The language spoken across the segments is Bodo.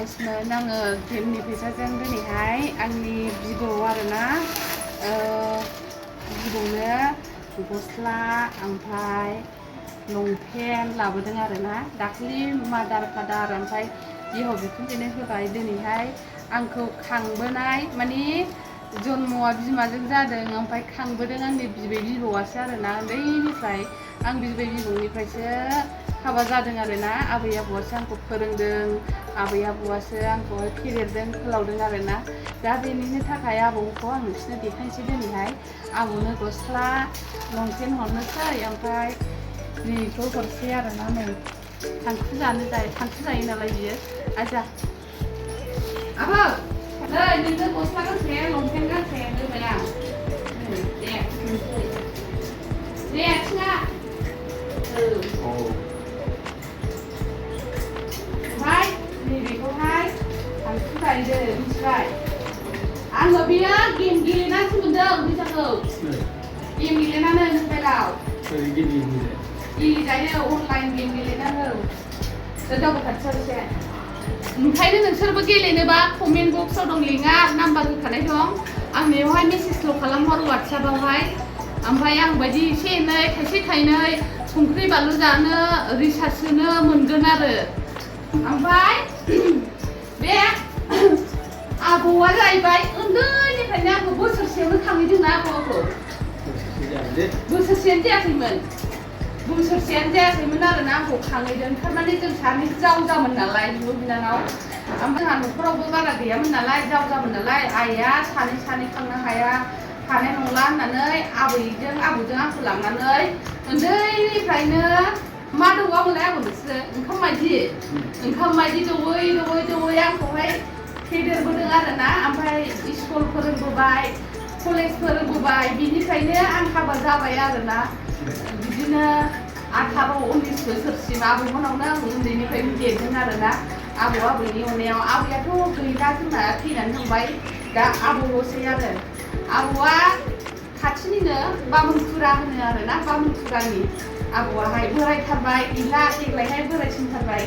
सरप्राइजमोन आङो गेमनि फैसाजों दिनैहाय आंनि बिबौ आरोना बिबौनो गस्ला ओमफ्राय लंपेन्ट लाबोदों आरोना दाखालि मादार फादार ओमफ्राय बिहाव बिखुनजोनो होबाय दिनैहाय आंखौ खांबोनाय माने जन्मआ बिमाजों जादों ओमफ्राय खांबोदों आंनि बिबै बिबौआसो आरोना उन्दैनिफ्राय आं बिबै बिबौनिफ्रायसो हाबा जादों आरोना आबै आबौआसो आंखौ फोरोंदों आबै आबौआसो आंखौहाय फेदेरदों फोलावदों आरोना दा बेनिनो थाखाय आबौखौ आं नोंसिनो देखायनोसै दिनैहाय आबौनो गस्ला लंपेन्ट हरनोसै ओमफ्राय बेखौ हरसै आरोना नै थांखु जायो नालाय बियो आजा आबौ नै नोंनो गस्ला गांसे लंपेन्ट गांसे होबाय आं दे आथिङा ओमफ्राय नैबेखौहाय थांखु जायो मिथिबाय आङो बेयो गेम गेलेनानैसो मोनदों फैसाखौ गेम गेलेनानै मबाइलाव गेलेजायो अनलाइन गेम गेलेनांगौ दावबो खाथियाव एसे ओंखायनो नोंसोरबो गेलेनोबा कमेन्ट बक्सआव दं लिंकआ नाम्बार होखानाय दं आंनियावहाय मेसेजल' खालामहर वाट्सएपआवहाय ओमफ्राय आं बायदि एसे एनै थाइसे थाइनै संख्रि बानलु जानो रिसार्ज सोनो मोनगोन आरो ओमफ्राय बे आबौआ जाहैबाय उन्दैनिफ्रायनो आंखौ बोसोरसेयावनो खांहैदोंना आबौखौ बोसोरसेयानो जायाखैमोन आरोना आंखौ खांहैदों थारमाने जों सानै जावजामोन नालाय बिब' बिनानाव ओमफ्राय जोंहा न'खरावबो बारा गैयामोन नालाय जावजामोन नालाय आइया सानै खांनो हानाय नंला होननानै आबौजों आंखौ लांनानै उन्दैनिफ्रायनो मा दौवामोनलाय आबौ नोंसोरो ओंखाम मायदि दौवै आंखौहाय फेदेरबोदों आरोना ओमफ्राय स्कुल फोरोंबोबाय कलेज फोरोंबोबाय बिनिफ्रायनो आं हाबा जाबाय आरोना बिदिनो 18-19 बोसोरसिम आबौमोनावनो आं उन्दैनिफ्रायनो देरदों आरोना आबौनि अननायाव आबैयाथ' गैला जोंना थैनानै थांबाय दा आबौल'सै आरो आबौआ खाथिनिनो बामोनखुरा होनो आरोना बामोनखुरानि आबौआहाय बोरायथारबाय गैला देग्लायहाय बोरायसिनथारबाय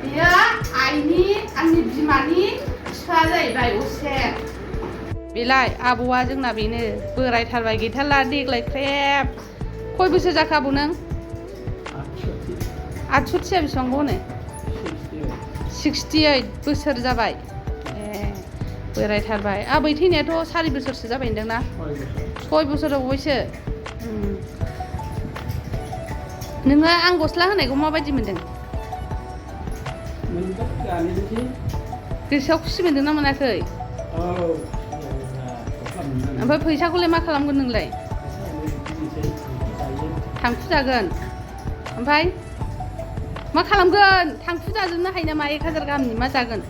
बियो आंनि बिमानि बिफा जाहैबाय असे बेलाय आबौआ जोंना बेनो बोरायथारबाय गैथारला देग्लाय ख्रेब खय बोसोर जाखो आबौ नों 68 बेसेबांखौ होनो 68 बोसोर जाबाय बोरायथारबाय आबै थैनायाथ' 4 बोसोरसो जाबाय होनदोंना 6 बोसोर बावबायसो नोङो आं गस्ला होनायखौ माबायदि मोनदों गोसोआव खुसि मोनदोंना मोनाखै ओमफ्राय फैसाखौलाय मा खालामगोन नोंलाय थांखु जागोन ओमफ्राय मा खालामगोन थांखु जाजोबनो हायो नामा 1000 गाहामनि मा जागोन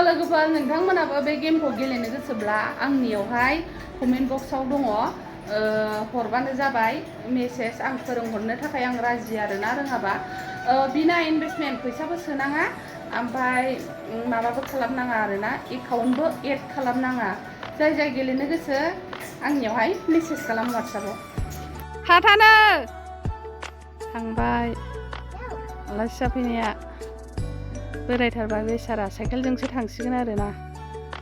लोगोफोर नोंथांमोनाबो बे गेमखौ गेलेनो गोसोब्ला आंनियावहाय कमेन्ट बक्सआव दङ हरबानो जाबाय मेसेज आं फोरोंहरनो थाखाय आं राजि आरोना रोङाबा बिना इनभेस्टमेन्ट फैसाबो सोनाङा ओमफ्राय माबाबो खालामनाङा आरोना एकाउन्टबो एड खालामनाङा जाय गेलेनो गोसो आंनियावहाय मेसेज खालाम वाट्सएपआव थानो थांबाय आलासि जाफैनाया बोरायथारबाय बेसारा साइकेलजोंसो थांसिगोन आरोना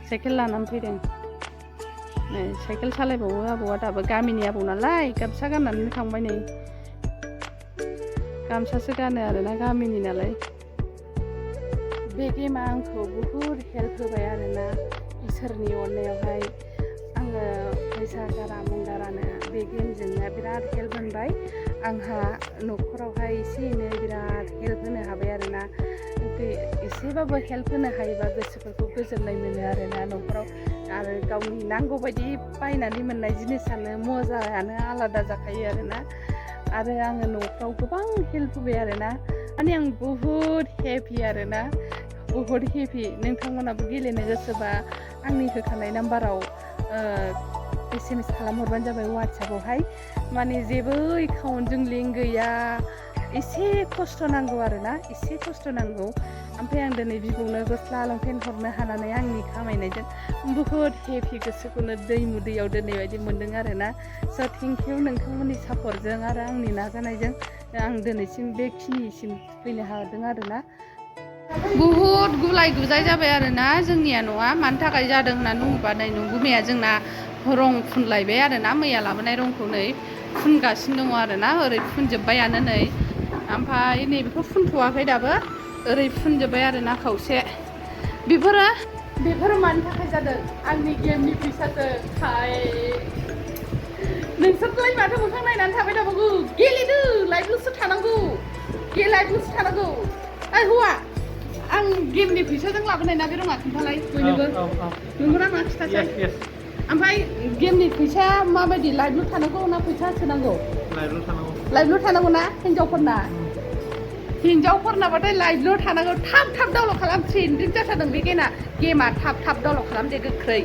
साइकेल लानानै फैदों नै साइकेल सालायबावो आबौआ दाबो गामिनि आबौ नालाय गामसा गाननानै थांबाय नै गामसासो गानो आरोना गामिनि नालाय बे गेमा आंखौ बुहुद हेल्प होबाय आरोना इसोरनि अननायावहाय आङो फैसा गारा मुंगारानो बे गेमजोंनो बिराद हेल्प मोनबाय आंहा न'खरावहाय एसे एनै बिराद हेल्प होनो हाबाय आरोना एसेबाबो हेल्प होनो हायोबा गोसोफोरखौ गोजोननाय मोनो आरोना न'खराव आरो गावनि नांगौ बायदि बायनानै मोननाय जिनिसानो मजायानो आलादा जाखायो आरोना आरो आङो न'फ्राव गोबां हेल्प होबाय आरोना माने आं बुहुद हेपि आरोना बुहुद हेपि नोंथांमोनाबो गेलेनो गोसोबा आंनि होखानाय नाम्बाराव SMS खालामहरबानो जाबाय वाट्सएपआवहाय माने जेबो एकाउन्टजों लिंक गैया एसे खस्थ' नांगौ आरोना एसे खस्थ' नांगौ ओमफ्राय आं दिनै बिबौनो गस्ला लंपेन्ट हरनो हानानै आंनि खामायनायजों बुहुत हेपि गोसोखौनो दै मुदैयाव दोननाय बायदि मोन्दों आरोना स' थेंक इउ नोंथांमोननि सापर्टजों आरो आंनि नाजानायजों आं दिनैसिम बेखिनिसिम फैनो हादों आरोना बुहुत गुलाय गुजाय जाबाय आरोना जोंनिया न'आ मानि थाखाय जादों होननानै बुङोबा नै नंगुमैया जोंना रं फुनलायबाय आरोना मैया लाबोनाय रंखौ नै फुनगासिनो दङ आरोना ओरै फुनजोब्बायानो नै ओमफ्राय नैबेखौ फुनथ'वाखै दाबो ओरै फुनजोब्बाय आरोना खावसे बेफोरो मानि थाखाय जादों आंनि गेमनि फैसाजों नोंसोरलाय माथो मोखां नायनानै थाबाय थाबावगौ गेलेदो लाइभल'सो थानांगौ लाइभल'सो थानांगौ ओइ हौवा आं गेमनि फैसाजों लाबोनाय ना बे रङा खोन्थालाय बयनोबो नोंगौना मा खिथासै ओमफ्राय गेमनि फैसाया माबायदि लाइभल' थानांगौ ना फैसा सोनांगौ लाइभल' थानांगौ ना हिनजावफोरनाबाथाय लाइभल' थानांगौ थाब डाउनलड खालाम ट्रेन्डिं जाथारदों बे गेमा थाब डाउनलड खालाम दे गोख्रै